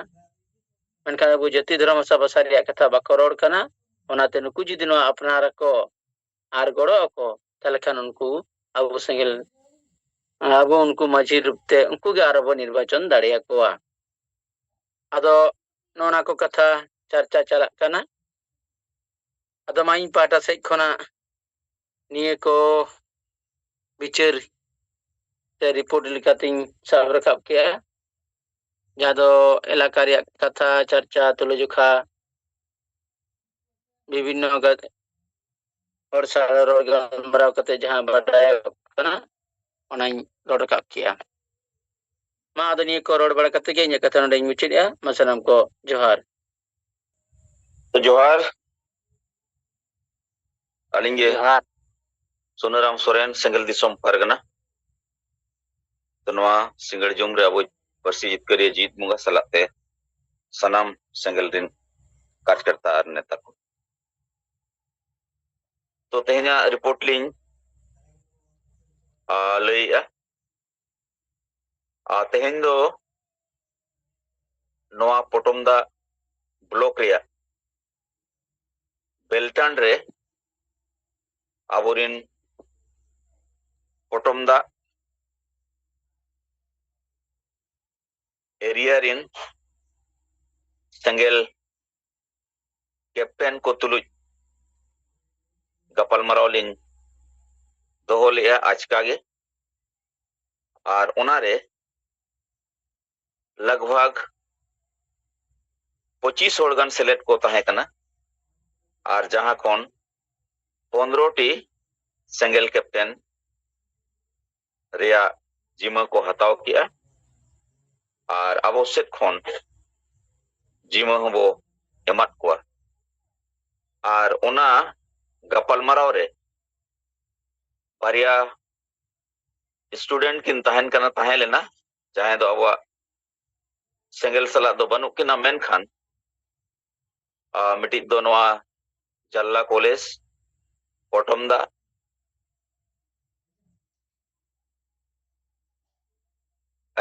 ᱢᱮᱱᱠᱷᱟᱱ ᱟᱵᱚ ᱡᱟᱹᱛᱤ ᱫᱷᱚᱨᱚᱢ ᱵᱷᱟᱥᱟ ᱵᱷᱟᱥᱟ ᱨᱮᱭᱟᱜ ᱠᱟᱛᱷᱟ ᱵᱟᱠᱚ ᱨᱚᱲ ᱠᱟᱱᱟ᱾ ᱚᱱᱟᱛᱮ ᱱᱩᱠᱩ ᱡᱩᱫᱤ ᱱᱚᱣᱟ ᱟᱯᱱᱟᱨ ᱟᱠᱚ ᱟᱨ ᱜᱚᱲᱚ ᱟᱠᱚ, ᱛᱟᱦᱚᱞᱮ ᱠᱷᱟᱱ ᱩᱱᱠᱩ ᱟᱵᱚ ᱥᱮᱸᱜᱮᱞ, ᱟᱵᱚ ᱩᱱᱠᱩ ᱢᱟᱹᱡᱷᱤ ᱨᱩᱯ ᱛᱮ ᱩᱱᱠᱩ ᱜᱮ ᱟᱨᱚ ᱵᱚ ᱱᱤᱨᱵᱟᱪᱚᱱ ᱫᱟᱲᱮᱭᱟᱠᱚᱣᱟ᱾ ᱟᱫᱚ ᱱᱚᱜᱼᱚ ᱱᱟ ᱠᱚ ᱠᱟᱛᱷᱟ ᱪᱟᱨᱪᱟ ᱪᱟᱞᱟᱜ ᱠᱟᱱᱟ᱾ ᱟᱫᱚ ᱢᱟ ᱤᱧ ᱯᱟᱦᱴᱟ ᱥᱮᱫ ᱠᱷᱚᱱᱟᱜ ᱱᱤᱭᱟᱹ ᱠᱚ ᱵᱤᱪᱟᱹᱨ ᱥᱮ ᱨᱤᱯᱳᱨᱴ ᱞᱮᱠᱟᱛᱤᱧ ᱥᱟᱵ ᱨᱟᱠᱟᱵ ᱠᱮᱜᱼᱟ, ᱡᱟᱦᱟᱸ ᱫᱚ ᱮᱞᱟᱠᱟ ᱨᱮᱭᱟᱜ ᱠᱟᱛᱷᱟ, ᱪᱟᱨᱪᱟ, ᱛᱩᱞᱟᱹᱡᱚᱠᱷᱟ, ᱵᱤᱵᱷᱤᱱᱱᱚ ᱜᱟ-, ᱦᱚᱲ ᱥᱟᱶ ᱨᱚᱲ ᱜᱟᱞᱢᱟᱨᱟᱣ ᱠᱟᱛᱮ ᱡᱟᱦᱟᱸ ᱵᱟᱰᱟᱭᱚᱜ ᱠᱟᱱᱟ, ᱚᱱᱟᱧ ᱨᱚᱲ ᱨᱟᱠᱟᱵ ᱠᱮᱜᱼᱟ᱾ ᱢᱟ ᱟᱫᱚ ᱱᱤᱭᱟᱹ ᱠᱚ ᱨᱚᱲ ᱵᱟᱲᱟ ᱠᱟᱛᱮ ᱜᱮ ᱤᱧᱟᱹᱜ ᱠᱟᱛᱷᱟ ᱱᱚᱰᱮᱧ ᱢᱩᱪᱟᱹᱫᱮᱜᱼᱟ᱾ ᱢᱟ ᱥᱟᱱᱟᱢ ᱠᱚ ᱡᱚᱦᱟᱨ᱾ ᱛᱚ ᱡᱚᱦᱟᱨ᱾ ᱟᱹᱞᱤᱧ ᱜᱮ ᱡᱚᱦᱟᱨ᱾ ᱥᱩᱱᱟᱹᱨᱟᱢ ᱥᱚᱨᱮᱱ, ᱥᱮᱸᱜᱮᱞ ᱫᱤᱥᱚᱢ ᱯᱟᱨᱜᱟᱱᱟ᱾ ᱛᱚ ᱱᱚᱣᱟ ᱥᱤᱸᱜᱟᱹᱲ ᱡᱚᱢ ᱨᱮ ᱟᱵᱚ ᱯᱟᱹᱨᱥᱤ ᱡᱤᱛᱠᱟᱹᱨᱤᱭᱟᱹ ᱡᱤᱛ ᱵᱚᱸᱜᱟ ᱥᱟᱞᱟᱜ ᱛᱮ ᱥᱟᱱᱟᱢ ᱥᱮᱸᱜᱮᱞ ᱨᱤᱱ ᱠᱟᱨᱡᱽᱠᱚᱨᱛᱟ ᱟᱨ ᱱᱮᱛᱟ ᱠᱚ᱾ ᱛᱚ ᱛᱮᱦᱮᱧᱟᱜ ᱨᱤᱯᱳᱨᱴ ᱞᱤᱧ, ᱟ, ᱞᱟᱹᱭᱮᱜᱼᱟ᱾ ᱟ, ᱛᱮᱦᱮᱧ ᱫᱚ ᱱᱚᱣᱟ ᱯᱚᱴᱚᱢ ᱫᱟᱜ ᱵᱞᱚᱠ ᱨᱮᱭᱟᱜ ᱵᱮᱞᱴᱟᱱ ᱨᱮ ᱟᱵᱚᱨᱮᱱ ᱯᱚᱴᱚᱢ ᱫᱟᱜ ᱮᱨᱤᱭᱟ ᱨᱮᱱ ᱥᱮᱸᱜᱮᱞ ᱠᱮᱯᱴᱮᱱ ᱠᱚ ᱛᱩᱞᱩᱡ ᱜᱟᱯᱟᱞᱢᱟᱨᱟᱣ ᱞᱤᱧ ᱫᱚᱦᱚ ᱞᱮᱫᱼᱟ ᱟᱪᱠᱟ ᱜᱮ᱾ ᱟᱨ ᱚᱱᱟᱨᱮ ᱞᱟᱜᱽᱵᱷᱟᱜᱽ ᱯᱚᱸᱪᱤᱥ ᱦᱚᱲ ᱜᱟᱱ ᱥᱮᱞᱮᱫ ᱠᱚ ᱛᱟᱦᱮᱸ ᱠᱟᱱᱟ᱾ ᱟᱨ ᱡᱟᱦᱟᱸ ᱠᱷᱚᱱ ᱯᱚᱱᱨᱚ ᱴᱤ ᱥᱮᱸᱜᱮᱞ ᱠᱮᱯᱴᱮᱱ ᱨᱮᱭᱟᱜ ᱡᱤᱢᱟᱹ ᱠᱚ ᱦᱟᱛᱟᱣ ᱠᱮᱜᱼᱟ᱾ ᱟᱨ ᱟᱵᱚ ᱥᱮᱫ ᱠᱷᱚᱱ ᱡᱤᱢᱟᱹ ᱦᱚᱸᱵᱚ ᱮᱢᱟᱫ ᱠᱚᱣᱟ᱾ ᱟᱨ ᱚᱱᱟ ᱜᱟᱯᱟᱞᱢᱟᱨᱟᱣ ᱨᱮ ᱵᱟᱨᱭᱟ ᱥᱴᱩᱰᱮᱱᱴ ᱠᱤᱱ ᱛᱟᱦᱮᱱ ᱠᱟᱱᱟ, ᱛᱟᱦᱮᱸ ᱞᱮᱱᱟ, ᱡᱟᱦᱟᱸᱭ ᱫᱚ ᱟᱵᱚᱣᱟᱜ ᱥᱮᱸᱜᱮᱞ ᱥᱟᱞᱟᱜ ᱫᱚ ᱵᱟᱹᱱᱩᱜ ᱠᱤᱱᱟ, ᱢᱮᱱᱠᱷᱟᱱ ᱟᱨ ᱢᱤᱫᱴᱤᱡ ᱫᱚ ᱱᱚᱣᱟ ᱡᱟᱞᱞᱟ ᱠᱚᱞᱮᱡᱽ ᱯᱚᱴᱚᱢ ᱫᱟ,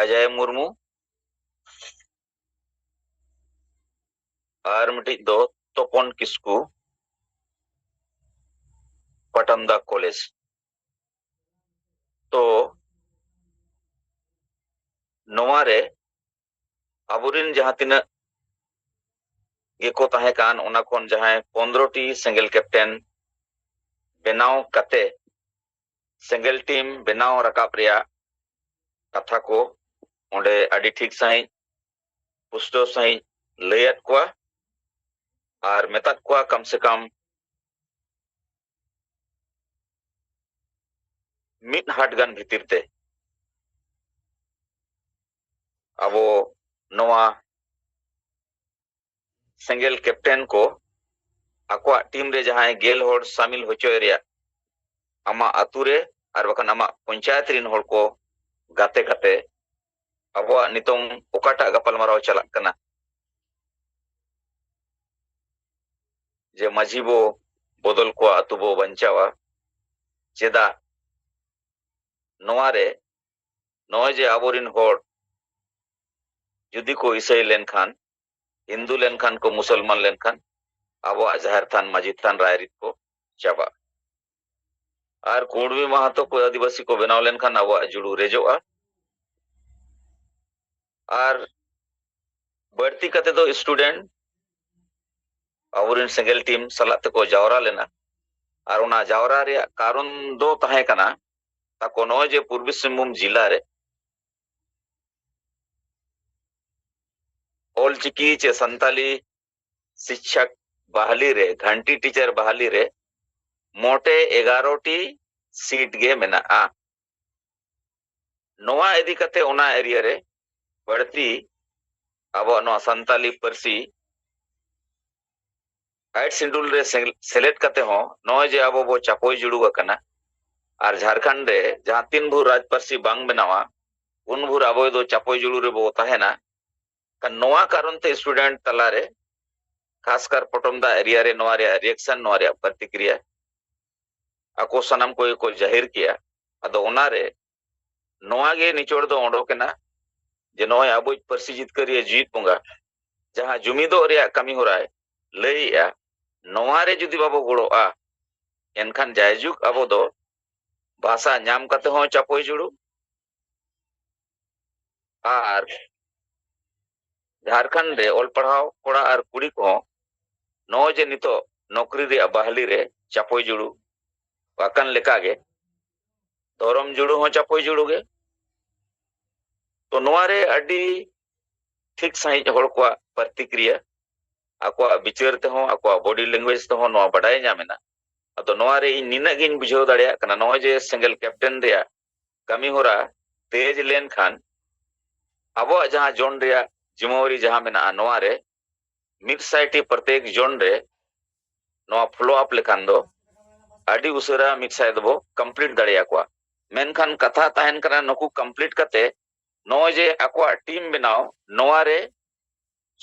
ᱚᱡᱚᱭ ᱢᱩᱨᱢᱩ, ᱟᱨ ᱢᱤᱫᱴᱤᱡ ᱫᱚ ᱛᱚᱯᱚᱱ ᱠᱤᱥᱠᱩ, ᱯᱟᱴᱟᱱᱫᱟ ᱠᱚᱞᱮᱡᱽ᱾ ᱛᱚ ᱱᱚᱣᱟ ᱨᱮ ᱟᱵᱚᱨᱮᱱ ᱡᱟᱦᱟᱸ ᱛᱤᱱᱟᱹᱜ ᱜᱮᱠᱚ ᱛᱟᱦᱮᱸ ᱠᱟᱱ, ᱚᱱᱟ ᱠᱷᱚᱱ ᱡᱟᱦᱟᱸᱭ ᱯᱚᱱᱨᱚ ᱴᱤ ᱥᱮᱸᱜᱮᱞ ᱠᱮᱯᱴᱮᱱ ᱵᱮᱱᱟᱣ ᱠᱟᱛᱮ ᱥᱮᱸᱜᱮᱞ ᱴᱤᱢ ᱵᱮᱱᱟᱣ ᱨᱟᱠᱟᱵ ᱨᱮᱭᱟᱜ ᱠᱟᱛᱷᱟ ᱠᱚ ᱚᱸᱰᱮ ᱟᱹᱰᱤ ᱴᱷᱤᱠ ᱥᱟᱺᱦᱤᱡ, ᱯᱩᱥᱴᱟᱹᱣ ᱥᱟᱺᱦᱤᱡ ᱞᱟᱹᱭᱟᱫ ᱠᱚᱣᱟ ᱟᱨ ᱢᱮᱛᱟᱫ ᱠᱚᱣᱟ ᱠᱟᱢ ᱥᱮ ᱠᱟᱢ ᱢᱤᱫ ᱦᱟᱴ ᱜᱟᱱ ᱵᱷᱤᱛᱤᱨ ᱛᱮ ᱟᱵᱚ ᱱᱚᱣᱟ ᱥᱮᱸᱜᱮᱞ ᱠᱮᱯᱴᱮᱱ ᱠᱚ ᱟᱠᱚᱣᱟᱜ ᱴᱤᱢ ᱨᱮ ᱡᱟᱦᱟᱸᱭ ᱜᱮᱞ ᱦᱚᱲ ᱥᱟᱢᱤᱞ ᱦᱚᱪᱚᱭ ᱨᱮᱭᱟᱜ ᱟᱢᱟᱜ ᱟᱹᱛᱩ ᱨᱮ ᱟᱨ ᱵᱟᱠᱷᱟᱱ ᱟᱢᱟᱜ ᱯᱚᱧᱪᱟᱭᱮᱛ ᱨᱤᱱ ᱦᱚᱲ ᱠᱚ ᱜᱟᱛᱮ ᱠᱟᱛᱮ ᱟᱵᱚᱣᱟᱜ ᱱᱤᱛᱚᱝ ᱚᱠᱟᱴᱟᱜ ᱜᱟᱯᱟᱞᱢᱟᱨᱟᱣ ᱪᱟᱞᱟᱜ ᱠᱟᱱᱟ ᱡᱮ ᱢᱟᱹᱡᱷᱤ ᱵᱚ ᱵᱚᱫᱚᱞ ᱠᱚᱣᱟ, ᱟᱹᱛᱩ ᱵᱚ ᱵᱟᱧᱪᱟᱣᱟ, ᱪᱮᱫᱟᱜ ᱱᱚᱣᱟ ᱨᱮ ᱱᱚᱜᱼᱚᱭ ᱡᱮ ᱟᱵᱚᱨᱤᱱ ᱦᱚᱲ ᱡᱩᱫᱤ ᱠᱚ ᱤᱥᱟᱹᱭ ᱞᱮᱱᱠᱷᱟᱱ, ᱦᱤᱱᱫᱩ ᱞᱮᱱᱠᱷᱟᱱ ᱠᱚ, ᱢᱩᱥᱚᱞᱢᱟᱱ ᱞᱮᱱᱠᱷᱟᱱ ᱟᱵᱚᱣᱟᱜ ᱡᱟᱦᱮᱨ ᱛᱷᱟᱱ, ᱢᱟᱹᱡᱷᱤ ᱛᱷᱟᱱ, ᱨᱟᱭᱨᱤᱛ ᱠᱚ ᱪᱟᱵᱟᱜᱼᱟ᱾ ᱟᱨ ᱠᱩᱲᱢᱤ ᱢᱟᱦᱟᱛᱚ ᱠᱚ ᱟᱹᱫᱤᱵᱟᱹᱥᱤ ᱠᱚ ᱵᱮᱱᱟᱣ ᱞᱮᱱᱠᱷᱟᱱ ᱟᱵᱚᱣᱟᱜ ᱡᱩᱲᱩ ᱨᱮᱡᱚᱜᱼᱟ᱾ ᱟᱨ ᱵᱟᱹᱲᱛᱤ ᱠᱟᱛᱮ ᱫᱚ ᱥᱴᱩᱰᱮᱱᱴ ᱟᱵᱚᱨᱮᱱ ᱥᱮᱸᱜᱮᱞ ᱴᱤᱢ ᱥᱟᱞᱟᱜ ᱛᱮᱠᱚ ᱡᱟᱣᱨᱟ ᱞᱮᱱᱟ᱾ ᱟᱨ ᱚᱱᱟ ᱡᱟᱣᱨᱟ ᱨᱮᱭᱟᱜ ᱠᱟᱨᱚᱱ ᱫᱚ ᱛᱟᱦᱮᱸ ᱠᱟᱱᱟ ᱛᱟᱠᱚ ᱱᱚᱜᱼᱚᱭ ᱡᱮ ᱯᱩᱨᱵᱤ ᱥᱤᱝᱵᱷᱩᱢ ᱡᱤᱞᱟ ᱨᱮ ᱚᱞᱪᱤᱠᱤ ᱪᱮ ᱥᱟᱱᱛᱟᱞᱤ ᱥᱤᱠᱪᱷᱟᱠ ᱵᱟᱦᱟᱞᱤ ᱨᱮ, ᱜᱷᱟᱱᱴᱤ ᱴᱤᱪᱟᱨ ᱵᱟᱦᱟᱞᱤ ᱨᱮ ᱢᱚᱴᱮ ᱮᱜᱟᱨᱚ ᱴᱤ ᱥᱤᱴ ᱜᱮ ᱢᱮᱱᱟᱜᱼᱟ᱾ ᱱᱚᱣᱟ ᱤᱫᱤ ᱠᱟᱛᱮ ᱚᱱᱟ ᱮᱨᱤᱭᱟ ᱨᱮ ᱵᱟᱹᱲᱛᱤ ᱟᱵᱚᱣᱟᱜ ᱱᱚᱣᱟ ᱥᱟᱱᱛᱟᱞᱤ ᱯᱟᱹᱨᱥᱤ ᱟᱭᱤᱴ ᱥᱤᱰᱩᱞ ᱨᱮ ᱥᱮᱞ-, ᱥᱮᱞᱮᱫ ᱠᱟᱛᱮ ᱦᱚᱸ ᱱᱚᱜᱼᱚᱭ ᱡᱮ ᱟᱵᱚ ᱵᱚ ᱪᱟᱯᱚᱭ ᱡᱩᱲᱩ ᱟᱠᱟᱱᱟ, ᱟᱨ ᱡᱷᱟᱲᱠᱷᱚᱸᱰ ᱨᱮ ᱡᱟᱦᱟᱸ ᱛᱤᱱ ᱵᱷᱳᱨ ᱨᱟᱡᱽ ᱯᱟᱹᱨᱥᱤ ᱵᱟᱝ ᱵᱮᱱᱟᱣᱟ, ᱩᱱ ᱵᱷᱳᱨ ᱟᱵᱚ ᱫᱚ ᱪᱟᱯᱚᱭ ᱡᱩᱲᱩ ᱨᱮᱵᱚ ᱛᱟᱦᱮᱱᱟ᱾ ᱠᱷᱟᱱ ᱱᱚᱣᱟ ᱠᱟᱨᱚᱱ ᱛᱮ ᱥᱴᱩᱰᱮᱱᱴ ᱛᱟᱞᱟᱨᱮ, ᱠᱷᱟᱥᱠᱟᱨ ᱯᱚᱴᱚᱢᱫᱟ ᱮᱨᱤᱭᱟ ᱨᱮ ᱱᱚᱣᱟ ᱨᱮᱭᱟᱜ ᱨᱤᱭᱮᱠᱥᱚᱱ, ᱱᱚᱣᱟ ᱨᱮᱭᱟᱜ ᱯᱨᱚᱛᱤᱠᱨᱤᱭᱟ ᱟᱠᱚ ᱥᱟᱱᱟᱢ ᱠᱚᱜᱮ ᱠᱚ ᱡᱟᱹᱦᱤᱨ ᱠᱮᱜᱼᱟ᱾ ᱟᱫᱚ ᱚᱱᱟᱨᱮ ᱱᱚᱣᱟ ᱜᱮ ᱱᱤᱪᱚᱲ ᱫᱚ ᱚᱰᱚᱠ ᱮᱱᱟ ᱡᱮ ᱱᱚᱜᱼᱚᱭ ᱟᱵᱚᱭᱤᱡ ᱯᱟᱹᱨᱥᱤ ᱡᱤᱛᱠᱟᱹᱨᱤᱭᱟᱹ ᱡᱤᱣᱤᱫ ᱵᱚᱸᱜᱟ ᱡᱟᱦᱟᱸ ᱡᱩᱢᱤᱫᱚᱜ ᱨᱮᱭᱟᱜ ᱠᱟᱹᱢᱤ ᱦᱚᱨᱟᱭ ᱞᱟᱹᱭᱮᱜᱼᱟ, ᱱᱚᱣᱟ ᱨᱮ ᱡᱩᱫᱤ ᱵᱟᱵᱚ ᱜᱚᱲᱚᱜᱼᱟ, ᱮᱱᱠᱷᱟᱱ ᱡᱟᱭᱡᱩᱜᱽ ᱟᱵᱚ ᱫᱚ ᱵᱷᱟᱥᱟ ᱧᱟᱢ ᱠᱟᱛᱮ ᱦᱚᱸ ᱪᱟᱯᱚᱭ ᱡᱩᱲᱩ, ᱟᱨ ᱡᱷᱟᱲᱠᱷᱚᱸᱰ ᱨᱮ ᱚᱞ ᱯᱟᱲᱦᱟᱣ ᱠᱚᱲᱟ ᱟᱨ ᱠᱩᱲᱤ ᱠᱚᱦᱚᱸ ᱱᱚᱜᱼᱚᱭ ᱡᱮ ᱱᱤᱛᱚᱜ ᱱᱚᱠᱨᱤ ᱨᱮᱭᱟᱜ ᱵᱟᱦᱟᱞᱤ ᱨᱮ ᱪᱟᱯᱚᱭ ᱡᱩᱲᱩ ᱟᱠᱟᱱ ᱞᱮᱠᱟᱜᱮ ᱫᱷᱚᱨᱚᱢ ᱡᱩᱲᱩ ᱦᱚᱸ ᱪᱟᱯᱚᱭ ᱡᱩᱲᱩ ᱜᱮ᱾ ᱛᱚ ᱱᱚᱣᱟ ᱨᱮ ᱟᱹᱰᱤ ᱴᱷᱤᱠ ᱥᱟᱺᱦᱤᱡ ᱦᱚᱲ ᱠᱚᱣᱟᱜ ᱯᱨᱚᱛᱤᱠᱨᱤᱭᱟ, ᱟᱠᱚᱣᱟᱜ ᱵᱤᱪᱟᱹᱨ ᱛᱮᱦᱚᱸ, ᱟᱠᱚᱣᱟᱜ ᱵᱚᱰᱤ ᱞᱮᱝᱜᱩᱭᱮᱡᱽ ᱛᱮᱦᱚᱸ ᱱᱚᱣᱟ ᱵᱟᱰᱟᱭ ᱧᱟᱢ ᱮᱱᱟ᱾ ᱟᱫᱚ ᱱᱚᱣᱟ ᱨᱮ ᱤᱧ ᱱᱤᱱᱟᱹᱜ ᱜᱤᱧ ᱵᱩᱡᱷᱟᱹᱣ ᱫᱟᱲᱮᱭᱟᱜ ᱠᱟᱱᱟ, ᱱᱚᱜᱼᱚᱭ ᱡᱮ ᱥᱮᱸᱜᱮᱞ ᱠᱮᱯᱴᱮᱱ ᱨᱮᱭᱟᱜ ᱠᱟᱹᱢᱤ ᱦᱚᱨᱟ ᱛᱮᱡᱽ ᱞᱮᱱᱠᱷᱟᱱ ᱟᱵᱚᱣᱟᱜ ᱡᱟᱦᱟᱸ ᱡᱚᱱ ᱨᱮᱭᱟᱜ ᱡᱤᱢᱟᱹᱣᱟᱨᱤ ᱡᱟᱦᱟᱸ ᱢᱮᱱᱟᱜᱼᱟ, ᱱᱚᱣᱟ ᱨᱮ ᱢᱤᱫ ᱥᱟᱭ ᱴᱤ ᱯᱨᱚᱛᱮᱠ ᱡᱚᱱ ᱨᱮ ᱱᱚᱣᱟ ᱯᱷᱚᱞᱳ ᱟᱯ ᱞᱮᱠᱷᱟᱱ ᱫᱚ ᱟᱹᱰᱤ ᱩᱥᱟᱹᱨᱟ ᱢᱤᱫ ᱥᱟᱭ ᱫᱚᱵᱚ ᱠᱚᱢᱯᱞᱤᱴ ᱫᱟᱲᱮᱭᱟᱠᱚᱣᱟ᱾ ᱢᱮᱱᱠᱷᱟᱱ ᱠᱟᱛᱷᱟ ᱛᱟᱦᱮᱱ ᱠᱟᱱᱟ, ᱱᱩᱠᱩ ᱠᱚᱢᱯᱞᱤᱴ ᱠᱟᱛᱮ ᱱᱚᱜᱼᱚᱭ ᱡᱮ ᱟᱠᱚᱣᱟᱜ ᱴᱤᱢ ᱵᱮᱱᱟᱣ, ᱱᱚᱣᱟ ᱨᱮ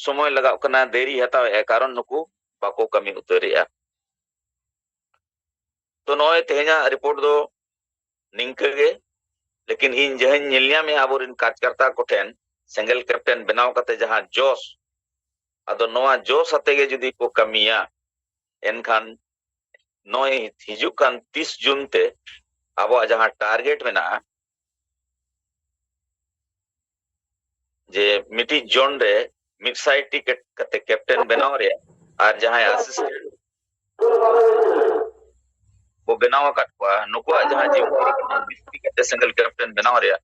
ᱥᱚᱢᱚᱭ ᱞᱟᱜᱟᱣ ᱠᱟᱱᱟ, ᱫᱮᱨᱤ ᱦᱟᱛᱟᱣᱮᱫᱼᱟ, ᱠᱟᱨᱚᱱ ᱱᱩᱠᱩ ᱵᱟᱠᱚ ᱠᱟᱹᱢᱤ ᱩᱛᱟᱹᱨᱮᱜᱼᱟ᱾ ᱛᱚ ᱱᱚᱜᱼᱚᱭ ᱛᱮᱦᱮᱧᱟᱜ ᱨᱤᱯᱳᱨᱴ ᱫᱚ ᱱᱤᱝᱠᱟᱹ ᱜᱮ, ᱞᱮᱠᱤᱱ ᱤᱧ ᱡᱟᱦᱟᱸᱧ ᱧᱮᱞ ᱧᱟᱢᱮᱜᱼᱟ ᱟᱵᱚᱨᱮᱱ ᱠᱟᱨᱡᱽᱠᱟᱨᱛᱟ ᱠᱚᱴᱷᱮᱱ ᱥᱮᱸᱜᱮᱞ ᱠᱮᱯᱴᱮᱱ ᱵᱮᱱᱟᱣ ᱠᱟᱛᱮ ᱡᱟᱦᱟᱸ ᱡᱚᱥ, ᱟᱫᱚ ᱱᱚᱣᱟ ᱡᱚᱥ ᱟᱛᱮ ᱜᱮ ᱡᱩᱫᱤ ᱠᱚ ᱠᱟᱹᱢᱤᱭᱟ, ᱮᱱᱠᱷᱟᱱ ᱱᱚᱜᱼᱚᱭ ᱦᱤᱡᱩᱜ ᱠᱟᱱ ᱛᱤᱥ ᱡᱩᱱ ᱛᱮ ᱟᱵᱚᱣᱟᱜ ᱡᱟᱦᱟᱸ ᱴᱟᱨᱜᱮᱴ ᱢᱮᱱᱟᱜᱼᱟ, ᱡᱮ ᱢᱤᱫᱴᱤᱡ ᱡᱚᱱ ᱨᱮ ᱢᱤᱫ ᱥᱟᱭ ᱴᱤ ᱠᱟᱛᱮ ᱠᱮᱯᱴᱮᱱ ᱵᱮᱱᱟᱣ ᱨᱮᱭᱟᱜ, ᱟᱨ ᱡᱟᱦᱟᱸᱭ ᱟᱥᱤᱥᱴᱮᱱᱴ ᱠᱚ ᱵᱮᱱᱟᱣ ᱟᱠᱟᱫ ᱠᱚᱣᱟ, ᱱᱩᱠᱩᱣᱟᱜ ᱡᱟᱦᱟᱸ ᱡᱤᱢ ᱦᱚᱨᱟ ᱠᱟᱱᱟ, ᱵᱤᱥᱛᱤ ᱠᱟᱛᱮ ᱥᱮᱸᱜᱮᱞ ᱠᱮᱯᱴᱮᱱ ᱵᱮᱱᱟᱣ ᱨᱮᱭᱟᱜ,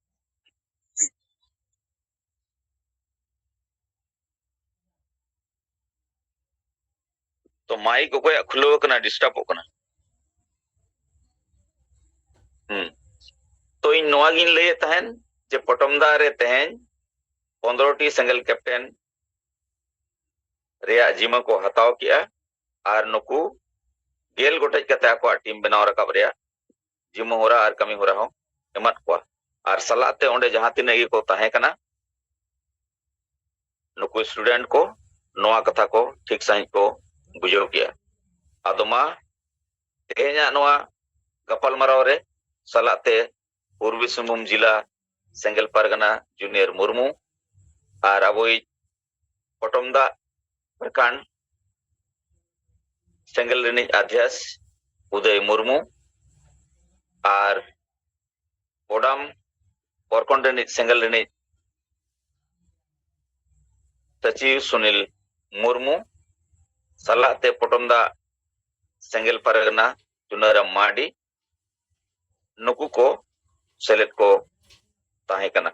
ᱛᱚ ᱢᱟᱭᱤᱠ ᱚᱠᱚᱭᱟᱜ ᱠᱷᱩᱞᱟᱹᱣ ᱟᱠᱟᱱᱟ, ᱰᱤᱥᱴᱟᱵᱚᱜ ᱠᱟᱱᱟ᱾ ᱦᱩᱸ᱾ ᱛᱚ ᱤᱧ ᱱᱚᱣᱟ ᱜᱤᱧ ᱞᱟᱹᱭᱮᱫ ᱛᱟᱦᱮᱱ ᱡᱮ ᱯᱚᱴᱚᱢᱫᱟ ᱨᱮ ᱛᱮᱦᱮᱧ ᱯᱚᱱᱫᱽᱨᱚ ᱴᱤ ᱥᱮᱸᱜᱮᱞ ᱠᱮᱯᱴᱮᱱ ᱨᱮᱭᱟᱜ ᱡᱤᱢᱟᱹ ᱠᱚ ᱦᱟᱛᱟᱣ ᱠᱮᱜᱼᱟ ᱟᱨ ᱱᱩᱠᱩ ᱜᱮᱞ ᱜᱚᱴᱮᱡ ᱠᱟᱛᱮ ᱟᱠᱚᱣᱟᱜ ᱴᱤᱢ ᱵᱮᱱᱟᱣ ᱨᱟᱠᱟᱵ ᱨᱮᱭᱟᱜ ᱡᱤᱢᱟᱹ ᱦᱚᱨᱟ ᱟᱨ ᱠᱟᱹᱢᱤ ᱦᱚᱨᱟ ᱦᱚᱸ ᱮᱢᱟᱫ ᱠᱚᱣᱟ᱾ ᱟᱨ ᱥᱟᱞᱟᱜ ᱛᱮ ᱚᱸᱰᱮ ᱡᱟᱦᱟᱸ ᱛᱤᱱᱟᱹᱜ ᱜᱮᱠᱚ ᱛᱟᱦᱮᱸ ᱠᱟᱱᱟ, ᱱᱩᱠᱩ ᱥᱴᱩᱰᱮᱱᱴ ᱠᱚ ᱱᱚᱣᱟ ᱠᱟᱛᱷᱟ ᱠᱚ ᱴᱷᱤᱠ ᱥᱟᱺᱦᱤᱡ ᱠᱚ ᱵᱩᱡᱷᱟᱹᱣ ᱠᱮᱜᱼᱟ᱾ ᱟᱫᱚ ᱢᱟ ᱛᱮᱦᱮᱧᱟᱜ ᱱᱚᱣᱟ ᱜᱟᱯᱟᱞᱢᱟᱨᱟᱣ ᱨᱮ ᱥᱟᱞᱟᱜ ᱛᱮ ᱯᱩᱨᱵᱤ ᱥᱤᱝᱵᱷᱩᱢ ᱡᱤᱞᱟ ᱥᱮᱸᱜᱮᱞ ᱯᱟᱨᱜᱟᱱᱟ ᱡᱩᱱᱤᱭᱚᱨ ᱢᱩᱨᱢᱩ ᱟᱨ ᱟᱵᱚᱭᱤᱡ ᱯᱚᱴᱚᱢᱫᱟ ᱯᱨᱚᱠᱷᱚᱸᱰ ᱥᱮᱸᱜᱮᱞ ᱨᱤᱱᱤᱡ ᱟᱫᱷᱭᱟᱥ ᱩᱫᱚᱭ ᱢᱩᱨᱢᱩ ᱟᱨ ᱵᱚᱰᱟᱢ ᱯᱨᱚᱠᱷᱚᱸᱰ ᱨᱤᱱᱤᱡ ᱥᱮᱸᱜᱮᱞ ᱨᱤᱱᱤᱡ ᱥᱚᱪᱤᱵᱽ ᱥᱩᱱᱤᱞ ᱢᱩᱨᱢᱩ ᱥᱟᱞᱟᱜ ᱛᱮ ᱯᱚᱴᱚᱢᱫᱟ ᱥᱮᱸᱜᱮᱞ ᱯᱟᱨᱜᱟᱱᱟ ᱪᱩᱱᱟᱹᱨᱟᱢ ᱢᱟᱨᱰᱤ, ᱱᱩᱠᱩ ᱠᱚ ᱥᱮᱞᱮᱫ ᱠᱚ ᱛᱟᱦᱮᱸ ᱠᱟᱱᱟ᱾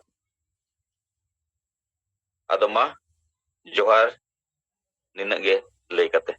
ᱟᱫᱚ ᱢᱟ ᱡᱚᱦᱟᱨ, ᱱᱤᱱᱟᱹᱜ ᱜᱮ ᱞᱟᱹᱭ ᱠᱟᱛᱮ᱾